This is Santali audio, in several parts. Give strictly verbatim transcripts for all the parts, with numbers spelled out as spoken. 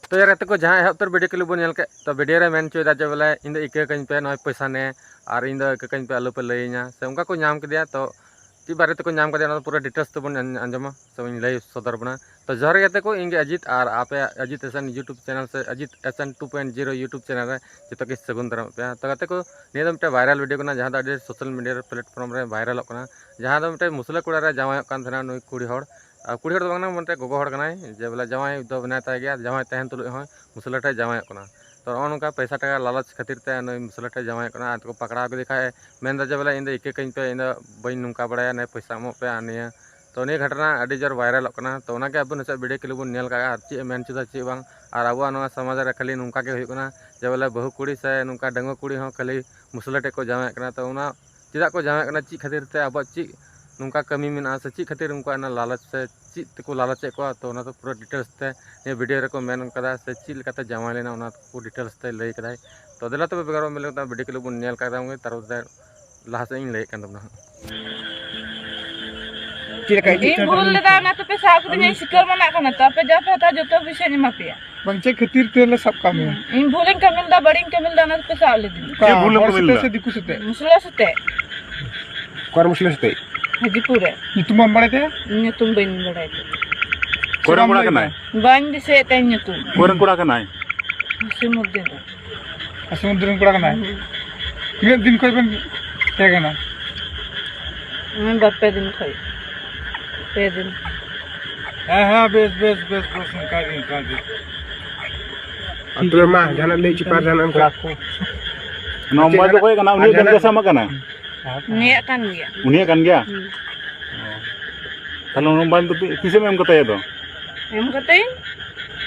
ᱛᱚ ᱭᱟᱨ ᱜᱟᱛᱮ ᱠᱚ, ᱡᱟᱦᱟᱸ ᱮᱦᱚᱵ ᱩᱛᱟᱹᱨ ᱵᱷᱤᱰᱤᱭᱳ ᱠᱞᱤᱯ ᱵᱚᱱ ᱧᱮᱞ ᱠᱮᱫ, ᱛᱚ ᱵᱷᱤᱰᱤᱭᱳ ᱨᱮ ᱢᱮᱱ ᱦᱚᱪᱚᱭᱮᱫᱟ ᱡᱮ ᱵᱚᱞᱮ ᱤᱧ ᱫᱚ ᱤᱠᱟᱹ ᱠᱟᱹᱧ ᱯᱮ ᱱᱚᱜᱼᱚᱭ ᱯᱚᱭᱥᱟ ᱱᱮ, ᱟᱨ ᱤᱧ ᱫᱚ ᱤᱠᱟᱹ ᱠᱟᱹᱧ ᱯᱮ ᱟᱞᱚ ᱯᱮ ᱞᱟᱹᱭᱟᱹᱧᱟ, ᱥᱮ ᱚᱱᱠᱟ ᱠᱚ ᱧᱟᱢ ᱠᱮᱫᱮᱭᱟ᱾ ᱛᱚ ᱪᱮᱫ ᱵᱟᱨᱮ ᱛᱮᱠᱚ ᱧᱟᱢ ᱠᱮᱫᱮᱭᱟ, ᱚᱱᱟ ᱫᱚ ᱯᱩᱨᱟᱹ ᱰᱤᱴᱮᱞᱥ ᱛᱮᱵᱚᱱ ᱟᱸᱡ-, ᱟᱸᱡᱚᱢᱟ, ᱥᱮ ᱵᱚᱱ ᱞᱟᱹᱭ ᱥᱚᱫᱚᱨ ᱵᱚᱱᱟ᱾ ᱛᱚ ᱡᱚᱦᱟᱨ ᱜᱮ ᱜᱟᱛᱮ ᱠᱚ, ᱤᱧ ᱜᱮ ᱟᱡᱤᱛ, ᱟᱨ ᱟᱯᱮᱭᱟᱜ Ajit S N YouTube channel ᱥᱮ Ajit S N two point zero YouTube channel ᱨᱮ ᱡᱚᱛᱚ ᱜᱮ ᱥᱟᱹᱜᱩᱱ ᱫᱟᱨᱟᱢ ᱯᱮᱭᱟ᱾ ᱛᱚ ᱜᱟᱛᱮ ᱠᱚ, ᱱᱤᱭᱟᱹ ᱫᱚ ᱢᱤᱫᱴᱮᱱ ᱵᱷᱟᱭᱨᱟᱞ ᱵᱷᱤᱰᱤᱭᱳ ᱠᱟᱱᱟ, ᱡᱟᱦᱟᱸ ᱫᱚ ᱟᱹᱰᱤ ᱥᱳᱥᱟᱞ ᱢᱤᱰᱤᱭᱟ ᱯᱞᱟᱴᱯᱷᱚᱨᱢ ᱨᱮ ᱵᱷᱟᱭᱨᱟᱞᱚᱜ ᱠᱟᱱᱟ, ᱡᱟᱦᱟᱸ ᱫᱚ ᱢᱤᱫᱴᱮᱱ ᱢᱩᱥᱞᱟᱹ ᱠᱚᱲᱟ ᱨᱮ ᱡᱟᱶᱟᱭᱚᱜ ᱠᱟᱱ ᱛᱟᱦᱮᱱᱟ ᱱᱩᱭ ᱠᱩᱲᱤ ᱦᱚᱲ, ᱟᱨ ᱠᱩᱲᱤ ᱦᱚᱲ ᱫᱚ ᱵᱟᱝ, ᱢᱤᱫᱴᱮᱱ ᱜᱚᱜᱚ ᱦᱚᱲ ᱠᱟᱱᱟᱭ, ᱡᱮ ᱵᱚᱞᱮ ᱡᱟᱶᱟᱭ ᱫᱚ ᱢᱮᱱᱟᱭ ᱛᱟᱭ ᱜᱮᱭᱟ, ᱡᱟᱶᱟᱭ ᱛᱟᱦᱮᱱ ᱛᱩᱞᱩᱡ ᱦᱚᱸ ᱢᱩᱥᱞᱟᱹ ᱴᱷᱮᱱ ᱡᱟᱶᱟᱭᱚᱜ ᱠᱟᱱᱟ᱾ ᱛᱚ ᱱᱚᱜᱼᱚ ᱱᱚᱝᱠᱟ ᱯᱚᱭᱥᱟ ᱴᱟᱠᱟ ᱞᱟᱞᱚᱪ ᱠᱷᱟᱹᱛᱤᱨ ᱛᱮ ᱱᱩᱭ ᱢᱩᱥᱞᱟᱹ ᱴᱷᱮᱱ ᱡᱟᱶᱟᱭᱚᱜ ᱠᱟᱱᱟ, ᱟᱨ ᱠᱚ ᱯᱟᱠᱲᱟᱣ ᱠᱮᱫᱮ ᱠᱷᱟᱡ ᱢᱮᱱᱫᱟ ᱡᱮ ᱵᱚᱞᱮ ᱤᱧ ᱫᱚ ᱤᱠᱟᱹ ᱠᱟᱹᱧ ᱯᱮ, ᱤᱧ ᱫᱚ ᱵᱟᱹᱧ ᱱᱚᱝᱠᱟ ᱵᱟᱲᱟᱭᱟ, ᱱᱮ ᱯᱚᱭᱥᱟ ᱮᱢᱚᱜ ᱯᱮ ᱟᱨ ᱱᱤᱭᱟᱹ᱾ ᱛᱚ ᱱᱤᱭᱟᱹ ᱜᱷᱚᱴᱚᱱᱟ ᱟᱹᱰᱤ ᱡᱳᱨ ᱵᱷᱟᱭᱨᱟᱞᱚᱜ ᱠᱟᱱᱟ᱾ ᱛᱚ ᱚᱱᱟᱜᱮ ᱟᱵᱚ ᱱᱤᱛᱚᱜ ᱵᱷᱤᱰᱤᱭᱳ ᱠᱞᱤᱯ ᱵᱚᱱ ᱧᱮᱞ ᱠᱟᱜᱼᱟ, ᱟᱨ ᱪᱮᱫ ᱮ ᱢᱮᱱ ᱦᱚᱪᱚᱭᱮᱫᱟ ᱪᱮᱫ ᱵᱟᱝ, ᱟᱨ ᱟᱵᱚᱣᱟᱜ ᱱᱚᱣᱟ ᱥᱚᱢᱟᱡᱽ ᱨᱮ ᱠᱷᱟᱹᱞᱤ ᱱᱚᱝᱠᱟ ᱜᱮ ᱦᱩᱭᱩᱜ ᱠᱟᱱᱟ ᱡᱮ ᱵᱚᱞᱮ ᱵᱟᱹᱦᱩ ᱠᱩᱲᱤ ᱥᱮ ᱱᱚᱝᱠᱟ ᱰᱟᱺᱜᱩᱣᱟᱹ ᱠᱩᱲᱤ ᱦᱚᱸ ᱠᱷᱟᱹᱞᱤ ᱢᱩᱥᱞᱟᱹ ᱴᱷᱮᱱ ᱠᱚ ᱡᱟᱶᱟᱭᱚᱜ ᱠᱟᱱᱟ᱾ ᱛᱚ ᱚᱱᱟ ᱪᱮᱫᱟᱜ ᱠᱚ ᱡᱟᱶᱟᱭᱚᱜ ᱠᱟᱱᱟ, ᱪᱮᱫ ᱠᱷᱟᱹᱛᱤᱨ ᱛᱮ, ᱟᱵᱚᱣᱟᱜ ᱪᱮᱫ ᱱᱚᱝᱠᱟ ᱠᱟᱹᱢᱤ ᱢᱮᱱᱟᱜᱼᱟ, ᱥᱮ ᱪᱮᱫ ᱠᱷᱟᱹᱛᱤᱨ ᱩᱱᱠᱩᱣᱟᱜ ᱚᱱᱟ ᱞᱟᱞᱚᱪ, ᱥᱮ ᱪᱮᱫ ᱛᱮᱠᱚ ᱞᱟᱞᱚᱪᱮᱫ ᱠᱚᱣᱟ, ᱛᱚ ᱚᱱᱟ ᱫᱚ ᱯᱩᱨᱟᱹ ᱰᱤᱴᱮᱞᱥ ᱛᱮ ᱱᱤᱭᱟᱹ ᱵᱷᱤᱰᱤᱭᱳ ᱨᱮᱠᱚ ᱢᱮᱱ ᱠᱟᱫᱟ, ᱥᱮ ᱪᱮᱫ ᱞᱮᱠᱟᱛᱮ ᱡᱟᱶᱟᱭ ᱞᱮᱱᱟ, ᱚᱱᱟ ᱠᱚ ᱰᱤᱴᱮᱞᱥ ᱛᱮ ᱞᱟᱹᱭ ᱠᱟᱫᱟᱭ᱾ ᱛᱚ ᱫᱮᱞᱟ ᱛᱚᱵᱮ ᱵᱮᱜᱚᱨ ᱵᱟᱝ ᱢᱮᱱ ᱞᱮᱠᱷᱟᱱ ᱵᱷᱤᱰᱤᱭᱳ ᱠᱞᱤᱯ ᱵᱚᱱ ᱧᱮᱞ ᱠᱟᱜ ᱛᱟᱵᱚᱱ ᱜᱮ, ᱛᱟᱨᱯᱚᱨ ᱛᱮ ᱞᱟᱦᱟ ᱥᱮᱫ ᱤᱧ ᱞᱟᱹᱭᱮᱫ ᱠᱟᱱ ᱛᱟᱵᱚᱱᱟ ᱦᱟᱸᱜ᱾ ᱪᱮᱫ ᱞᱮᱠᱟ ᱤᱧ ᱵᱷᱩᱞ ᱞᱮᱫᱟ, ᱚᱱᱟ ᱛᱮᱯᱮ ᱥᱟᱵ ᱠᱟᱹᱫᱤᱧᱟ, ᱤᱧ ᱥᱤᱠᱟᱹᱨ ᱢᱟᱱᱟᱜ ᱠᱟᱱᱟ, ᱛᱚ ᱟᱯᱮ ᱡᱟ ᱯᱮ ᱦᱟᱛᱟᱣᱟ ᱡᱚᱛᱚ ᱯᱚᱭᱥᱟᱧ ᱮᱢᱟ ᱯᱮᱭᱟ᱾ ᱵᱟᱝ, ᱪᱮᱫ ᱠᱷᱟᱹᱛᱤᱨ ᱛᱮᱞᱮ ᱥᱟᱵ ᱠᱟᱜ ᱢᱮᱭᱟ? ᱤᱧ ᱵᱷᱩᱞᱤᱧ ᱠᱟᱹᱢᱤ ᱞᱮᱫᱟ, ᱵᱟᱹᱲᱤᱡ ᱤᱧ ᱠᱟᱹᱢᱤ ᱞᱮᱫᱟ, ᱚᱱᱟ ᱛᱮᱯᱮ ᱥᱟᱵ ᱞᱤᱫᱤᱧᱟ᱾ ᱪᱮᱫ ᱵᱷᱩᱞᱮᱢ ᱦᱚᱲ ᱠᱟᱹᱢᱤ ᱥᱟᱛᱮ ᱞᱮᱫᱟ? ᱥᱮ ᱫᱤᱠᱩ ᱥᱟᱛᱮ? ᱢᱩᱥᱞᱟᱹ ᱥᱟᱛᱮ᱾ ᱚᱠᱟᱨᱮ ᱢᱩᱥᱞᱟᱹ ᱥᱟᱛᱮ? ᱦᱟᱡᱤᱯᱩᱨ ᱨᱮ᱾ ᱧᱩᱛᱩᱢ ᱵᱟᱢ ᱵᱟᱲᱟᱭ ᱛᱟᱭᱟ? ᱧᱩᱛᱩᱢ ᱵᱟᱹᱧ ᱵᱟᱲᱟᱭ ᱛᱟᱭᱟ᱾ ᱚᱠᱚᱭ ᱨᱮᱱ ᱠᱚᱲᱟ ᱠᱟᱱᱟᱭ? ᱵᱟᱹᱧ ᱫᱤᱥᱟᱹᱭᱮᱫ ᱛᱟᱭᱟ ᱧᱩᱛᱩᱢ᱾ ᱚᱠᱚᱭ ᱨᱮᱱ ᱠᱚᱲᱟ ᱠᱟᱱᱟᱭ? ᱦᱟᱥᱤᱢᱩᱫᱽᱫᱤᱱ ᱨᱮ᱾ ᱦᱟᱥᱤᱢᱩᱫᱽᱫᱤᱱ ᱨᱮᱱ ᱠᱚᱲᱟ ᱠᱟᱱᱟᱭ? ᱦᱩᱸ᱾ ᱛᱤᱱᱟᱹᱜ ᱫᱤᱱ ᱠᱷᱚᱡ ᱵᱮᱱ ᱛᱟᱦᱮᱸ ᱠᱟᱱᱟ? ᱦᱩᱸ, ᱵᱟᱨ ᱯᱮ ᱫᱤᱱ ᱠᱷᱚᱡ᱾ ᱯᱮ ᱫᱤᱱ᱾ ᱦᱮᱸ, ᱦᱮᱸ, ᱵᱮᱥ, ᱵᱮᱥ, ᱵᱮᱥ, ᱵᱮᱥ, ᱚᱱᱠᱟ ᱜᱮ, ᱚᱱᱠᱟ ᱜᱮ᱾ ᱟᱨ ᱛᱚᱵᱮ ᱢᱟ, ᱡᱟᱦᱟᱱᱟᱜ ᱞᱟᱹᱭ ᱪᱮᱯᱟᱨ ᱡᱟᱦᱟᱱᱟᱜ ᱚᱱᱠᱟ? ᱱᱚᱣᱟ ᱪᱮᱫ ᱢᱳᱵᱟᱭᱤᱞ ᱫᱚ ᱚᱠᱚᱭ ᱠᱟᱱᱟ? ᱩᱱᱤᱭᱟᱜ ᱠᱟᱱ ᱜᱮᱭᱟ ᱥᱮ ᱟᱢᱟᱜ ᱠᱟᱱᱟ? ᱩᱱᱤᱭᱟᱜ ᱠᱟᱱ ᱜᱮᱭᱟ᱾ ᱩᱱᱤᱭᱟᱜ ᱠᱟᱱ ᱜᱮᱭᱟ? ᱦᱩᱸ᱾ ᱛᱟᱦᱞᱮ ᱚᱱᱟ ᱢᱳᱵᱟᱭᱤᱞ ᱫᱚ ᱛᱤ-, ᱛᱤᱥᱮᱢ ᱮᱢ ᱠᱟᱛᱟᱭᱟ ᱫᱚ? ᱮᱢ ᱠᱟᱛᱟᱭᱟᱹᱧ᱾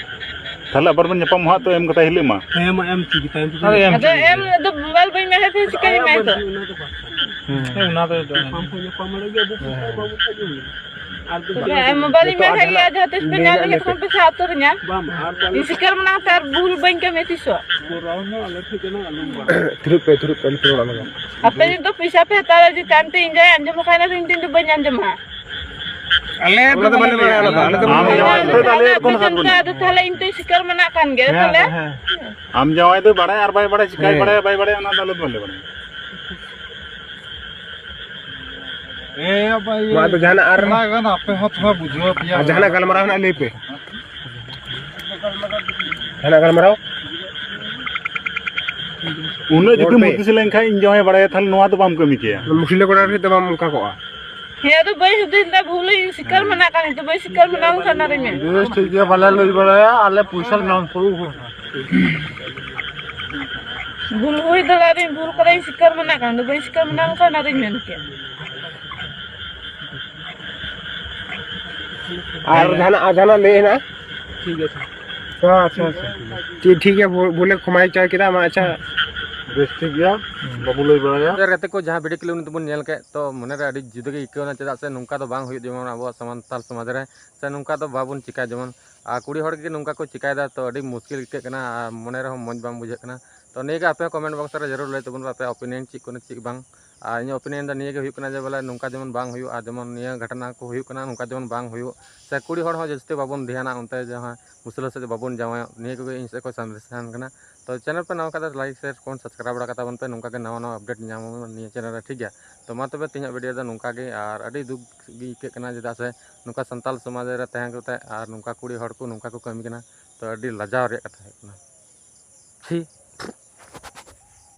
ᱛᱟᱦᱞᱮ ᱟᱵᱟᱨ ᱵᱚᱱ ᱧᱟᱯᱟᱢᱟ ᱦᱟᱸᱜ, ᱛᱚ ᱮᱢ ᱠᱟᱛᱟᱭ ᱦᱤᱞᱟᱹᱜ ᱢᱟ᱾ ᱦᱮᱸ, ᱢᱟ ᱮᱢ ᱴᱷᱤᱠ ᱜᱮ ᱛᱟᱭᱚᱢ ᱛᱮᱫᱚ᱾ ᱟᱫᱚ ᱮᱢ ᱟᱫᱚ ᱴᱷᱤᱠ ᱮᱢ ᱜᱮ᱾ ᱫᱚ ᱢᱳᱵᱟᱭᱤᱞ ᱵᱟᱹᱧ ᱮᱢᱟᱭ ᱠᱷᱟᱡ ᱪᱤᱠᱟᱹᱧ ᱮᱢᱟᱭ ᱛᱚ? ᱦᱮᱸ, ᱚᱱᱟ ᱫᱚ ᱧᱟᱯᱟᱢ ᱠᱷᱟᱱ ᱧᱟᱯᱟᱢ ᱵᱟᱲᱟᱜ ᱜᱮᱭᱟ, ᱟᱵᱚ ᱥᱟᱱᱛᱟᱲ ᱵᱟᱵᱚ ᱠᱷᱟᱡ ᱫᱚ᱾ ᱛᱚᱵᱮ ᱟᱢ ᱢᱳᱵᱟᱭᱤᱞ ᱤᱧ ᱢᱮᱱ ᱠᱷᱟᱡ ᱜᱮ, ᱟᱨ ᱡᱟᱦᱟᱸ ᱛᱤᱥ ᱯᱮ ᱧᱟᱢ ᱞᱮᱠᱷᱟᱱ ᱛᱚᱠᱷᱚᱱ ᱯᱮ ᱥᱟᱵ ᱩᱛᱟᱹᱨᱤᱧᱟ᱾ ᱤᱧ ᱥᱤᱠᱟᱨ ᱢᱮᱱᱟᱜ ᱛᱮ ᱟᱨ ᱵᱷᱩᱞ ᱵᱟᱹᱧ ᱠᱟᱹᱢᱤᱭᱟ ᱛᱤᱥ ᱦᱚᱸ᱾ ᱛᱷᱤᱨᱚᱜ ᱯᱮ, ᱛᱷᱤᱨᱚᱜ ᱯᱮ, ᱟᱞᱚᱯᱮ ᱨᱚᱲᱟ ᱞᱟᱜᱟ᱾ ᱟᱯᱮ ᱡᱩᱫᱤ ᱯᱚᱭᱥᱟ ᱯᱮ ᱦᱟᱛᱟᱣᱟ, ᱡᱩᱫᱤ ᱛᱟᱭᱚᱢ ᱛᱮ ᱤᱧ ᱡᱟᱦᱟᱸᱭ ᱟᱸᱡᱚᱢ ᱠᱷᱟᱡ ᱱᱟ, ᱤᱧ ᱫᱚ ᱵᱟᱹᱧ ᱟᱸᱡᱚᱢᱟ᱾ ᱟᱞᱮ ᱫᱚ ᱚᱱᱟ ᱫᱚ ᱵᱟᱞᱮ ᱵᱟᱞᱮ ᱵᱟᱲᱟᱭᱟ, ᱚᱱᱟ ᱫᱚ᱾ ᱟᱞᱮ ᱫᱚ ᱟᱢ ᱵᱟᱞᱮ ᱡᱟᱶᱟᱭ ᱵᱟᱲᱟᱭᱟ᱾ ᱫᱚ ᱛᱟᱦᱚᱞᱮ ᱟᱫᱚ ᱤᱧ ᱫᱚ ᱥᱤᱠᱟᱨ ᱢᱟᱱᱟ ᱠᱟᱱ ᱜᱮᱭᱟ ᱦᱮᱸ, ᱛᱟᱦᱚᱞᱮ᱾ ᱦᱮᱸ᱾ ᱟᱢ ᱡᱟᱶᱟᱭ ᱫᱚ ᱵᱟᱲᱟᱭᱟ ᱟᱨ ᱵᱟᱭ ᱵᱟᱲᱟᱭᱟ, ᱪᱤᱠᱟᱭ ᱦᱮᱸ᱾ ᱵᱟᱲᱟᱭᱟ ᱵᱟᱭ ᱵᱟᱲᱟᱭᱟ, ᱚᱱᱟ ᱫᱚ ᱟᱞᱮ ᱫᱚ ᱵᱟᱞᱮ ᱵᱟᱲᱟᱭᱟ᱾ ᱮ ᱵᱟᱵᱟ, ᱤᱭᱟᱹ, ᱢᱟ ᱟᱫᱚ ᱡᱟᱦᱟᱱᱟᱜ ᱟᱨ ᱛᱷᱚᱲᱟ ᱜᱟᱱ ᱟᱯᱮ ᱦᱚᱸ ᱛᱷᱚᱲᱟ ᱵᱩᱡᱷᱟᱹᱣ ᱯᱮᱭᱟ᱾ ᱟᱨ ᱡᱟᱦᱟᱱᱟᱜ ᱜᱟᱞᱢᱟᱨᱟᱣ ᱦᱮᱱᱟᱜ ᱞᱟᱹᱭ ᱯᱮ᱾ ᱡᱟᱦᱟᱱᱟᱜ ᱜᱟᱞᱢᱟᱨᱟᱣ? ᱩᱱᱟᱹᱜ ᱡᱩᱫᱤ ᱨᱚᱲ ᱯᱮ᱾ ᱢᱩᱛᱤᱥ ᱞᱮᱱᱠᱷᱟᱱ ᱤᱧ ᱡᱟᱶᱟᱭ ᱵᱟᱲᱟᱭᱟ, ᱛᱟᱦᱞᱮ ᱱᱚᱣᱟ ᱫᱚ ᱵᱟᱢ ᱠᱟᱹᱢᱤ ᱠᱮᱭᱟ᱾ ᱢᱩᱥᱞᱟᱹ ᱠᱚᱲᱟ ᱨᱮ ᱫᱚ ᱵᱟᱢ ᱚᱱᱠᱟ ᱠᱚᱜᱼᱟ᱾ ᱦᱮᱸ, ᱟᱫᱚ ᱵᱟᱹᱧ ᱦᱩᱫᱤᱥ ᱮᱫᱟ, ᱵᱷᱩᱞᱤᱧ ᱥᱤᱠᱟᱨ ᱢᱟᱱᱟ ᱠᱟᱱ, ᱱᱤᱛᱚᱜ ᱵᱟᱹᱧ ᱥᱤᱠᱟᱨ ᱢᱟᱱᱟ ᱠᱟᱱᱟ ᱨᱮ ᱢᱮᱱ᱾ ᱵᱮᱥ ᱴᱷᱤᱠ ᱜᱮᱭᱟ, ᱵᱟᱞᱮ ᱞᱟᱹᱭ ᱵᱟᱲᱟᱭᱟ, ᱟᱞᱮ ᱯᱚᱭᱥᱟ ᱧᱟᱢ ᱠᱚ᱾ ᱵᱷᱩᱞ ᱦᱩᱭ ᱫᱟᱲᱮᱭᱟᱜᱼᱟ, ᱤᱧ ᱵᱷᱩᱞ ᱠᱟᱫᱟᱧ, ᱥᱤᱠᱟᱨ ᱢᱟᱱᱟ ᱠᱟᱱ, ᱟᱫᱚ ᱵᱟᱹᱧ ᱥᱤᱠᱟᱨ ᱢᱟᱱᱟ ᱞᱮᱱᱠᱷᱟᱱ ᱚᱱᱟ ᱫᱚᱧ ᱢᱮᱱ ᱠᱮᱭᱟ᱾ ᱟᱨ ᱡᱟᱦᱟᱱᱟᱜ, ᱟᱨ ᱡᱟᱦᱟᱱᱟᱜ ᱞᱟᱹᱭ ᱦᱮᱱᱟᱜᱼᱟ? ᱴᱷᱤᱠ ᱟᱪᱷᱮ᱾ ᱦᱮᱸ, ᱟᱪᱪᱷᱟ, ᱟᱪᱪᱷᱟ᱾ ᱴᱷᱤᱠ, ᱴᱷᱤᱠ ᱜᱮᱭᱟ, ᱵᱷᱩ-, ᱵᱷᱩᱞᱮ ᱠᱷᱚᱢᱟᱭ ᱪᱟᱭ ᱠᱮᱫᱟ, ᱢᱟ ᱟᱪᱪᱷᱟ᱾ ᱵᱮᱥ ᱴᱷᱤᱠ ᱜᱮᱭᱟ, ᱵᱟᱵᱚ ᱞᱟᱹᱭ ᱵᱟᱲᱟᱭᱟ᱾ ᱜᱟᱛᱮ ᱠᱚ, ᱡᱟᱦᱟᱸ ᱵᱷᱤᱰᱤᱭᱳ ᱠᱞᱤᱯ ᱱᱤᱛᱚᱜ ᱵᱚᱱ ᱧᱮᱞ ᱠᱮᱫ, ᱛᱚ ᱢᱚᱱᱮᱨᱮ ᱟᱹᱰᱤ ᱡᱩᱫᱟᱹ ᱜᱮ ᱟᱹᱭᱠᱟᱹᱣ ᱮᱱᱟ, ᱪᱮᱫᱟᱜ ᱥᱮ ᱱᱚᱝᱠᱟ ᱫᱚ ᱵᱟᱝ ᱦᱩᱭᱩᱜ, ᱡᱮᱢᱚᱱ ᱟᱵᱚᱣᱟᱜ ᱥᱟᱱᱛᱟᱲ ᱥᱚᱢᱟᱡᱽ ᱨᱮ, ᱥᱮ ᱱᱚᱝᱠᱟ ᱫᱚ ᱵᱟᱵᱚᱱ ᱪᱤᱠᱟᱹᱭᱟ, ᱡᱮᱢᱚᱱ ᱟᱨ ᱠᱩᱲᱤ ᱦᱚᱲ ᱜᱮ ᱱᱚᱝᱠᱟ ᱠᱚ ᱪᱤᱠᱟᱹᱭᱮᱫᱟ, ᱛᱚ ᱟᱹᱰᱤ ᱢᱩᱥᱠᱤᱞ ᱟᱹᱭᱠᱟᱹᱜ ᱠᱟᱱᱟ ᱟᱨ ᱢᱚᱱᱮ ᱨᱮᱦᱚᱸ ᱢᱚᱡᱽ ᱵᱟᱝ ᱵᱩᱡᱷᱟᱹᱜ ᱠᱟᱱᱟ᱾ ᱛᱚ ᱱᱤᱭᱟᱹ ᱜᱮ ᱟᱯᱮ ᱦᱚᱸ ᱠᱚᱢᱮᱱᱴ ᱵᱚᱠᱥ ᱨᱮ ᱡᱟᱹᱨᱩᱲ ᱞᱟᱹᱭ ᱛᱟᱵᱚᱱ ᱯᱮ, ᱟᱯᱮᱭᱟᱜ ᱚᱯᱤᱱᱤᱭᱚᱱ ᱪᱮᱫ ᱠᱟᱱᱟ, ᱪᱮᱫ ᱵᱟᱝ᱾ ᱟᱨ ᱤᱧᱟᱹᱜ ᱚᱯᱤᱱᱤᱭᱚᱱ ᱫᱚ ᱱᱤᱭᱟᱹ ᱜᱮ ᱦᱩᱭᱩᱜ ᱠᱟᱱᱟ ᱡᱮ ᱵᱚᱞᱮ ᱱᱚᱝᱠᱟ ᱡᱮᱢᱚᱱ ᱵᱟᱝ ᱦᱩᱭᱩᱜ, ᱟᱨ ᱡᱮᱢᱚᱱ ᱱᱤᱭᱟᱹ ᱜᱷᱚᱴᱚᱱᱟ ᱠᱚ ᱦᱩᱭᱩᱜ ᱠᱟᱱᱟ, ᱱᱚᱝᱠᱟ ᱡᱮᱢᱚᱱ ᱵᱟᱝ ᱦᱩᱭᱩᱜ, ᱥᱮ ᱠᱩᱲᱤ ᱦᱚᱲ ᱦᱚᱸ ᱡᱟᱹᱥᱛᱤ ᱵᱟᱵᱚᱱ ᱫᱷᱮᱭᱟᱱᱟ ᱚᱱᱛᱮ ᱡᱟᱦᱟᱸ ᱢᱩᱥᱞᱟᱹ ᱥᱮᱫ ᱵᱟᱵᱚᱱ ᱡᱟᱶᱟᱭᱚᱜ, ᱱᱤᱭᱟᱹ ᱠᱚᱜᱮ ᱤᱧ ᱥᱮᱫ ᱠᱷᱚᱱ ᱥᱟᱸᱫᱮᱥ ᱛᱟᱦᱮᱱ ᱠᱟᱱᱟ᱾ ᱛᱚ ᱪᱮᱱᱮᱞ ᱯᱮ ᱱᱟᱣᱟ ᱠᱷᱟᱱ ᱫᱚ ᱞᱟᱭᱤᱠ, ᱥᱮᱭᱟᱨ, ᱠᱚᱢᱮᱱᱴ, ᱥᱟᱵᱥᱠᱨᱟᱭᱤᱵ ᱵᱟᱲᱟ ᱠᱟᱛᱟ ᱵᱚᱱ ᱯᱮ, ᱱᱚᱝᱠᱟ ᱜᱮ ᱱᱟᱣᱟ ᱱᱟᱣᱟ ᱟᱯᱰᱮᱴ ᱧᱟᱢ ᱟᱵᱚᱱ ᱱᱤᱭᱟᱹ ᱪᱮᱱᱮᱞ ᱨᱮ, ᱴᱷᱤᱠ ᱜᱮᱭᱟ? ᱛᱚ ᱢᱟ ᱛᱚᱵᱮ ᱛᱮᱦᱮᱧᱟᱜ ᱵᱷᱤᱰᱤᱭᱳ ᱫᱚ ᱱᱚᱝᱠᱟ ᱜᱮ, ᱟᱨ ᱟᱹᱰᱤ ᱫᱩᱠ ᱜᱮ ᱟᱹᱭᱠᱟᱹᱜ ᱠᱟᱱᱟ, ᱪᱮᱫᱟᱜ ᱥᱮ ᱱᱚᱝᱠᱟ ᱥᱟᱱᱛᱟᱲ ᱥᱚᱢᱟᱡᱽ ᱨᱮ ᱛᱟᱦᱮᱸ ᱠᱟᱛᱮ ᱟᱨ ᱱᱚᱝᱠᱟ ᱠᱩᱲᱤ ᱦᱚᱲ ᱠᱚ ᱱᱚᱝᱠᱟ ᱠᱚ ᱠᱟᱹᱢᱤ ᱠᱟᱱᱟ, ᱛᱚ ᱟᱹᱰᱤ ᱞᱟᱡᱟᱣ ᱨᱮᱭᱟᱜ ᱠᱟᱛᱷᱟ ᱦᱩᱭᱩᱜ ᱠᱟᱱᱟ᱾ ᱪᱷᱤ᱾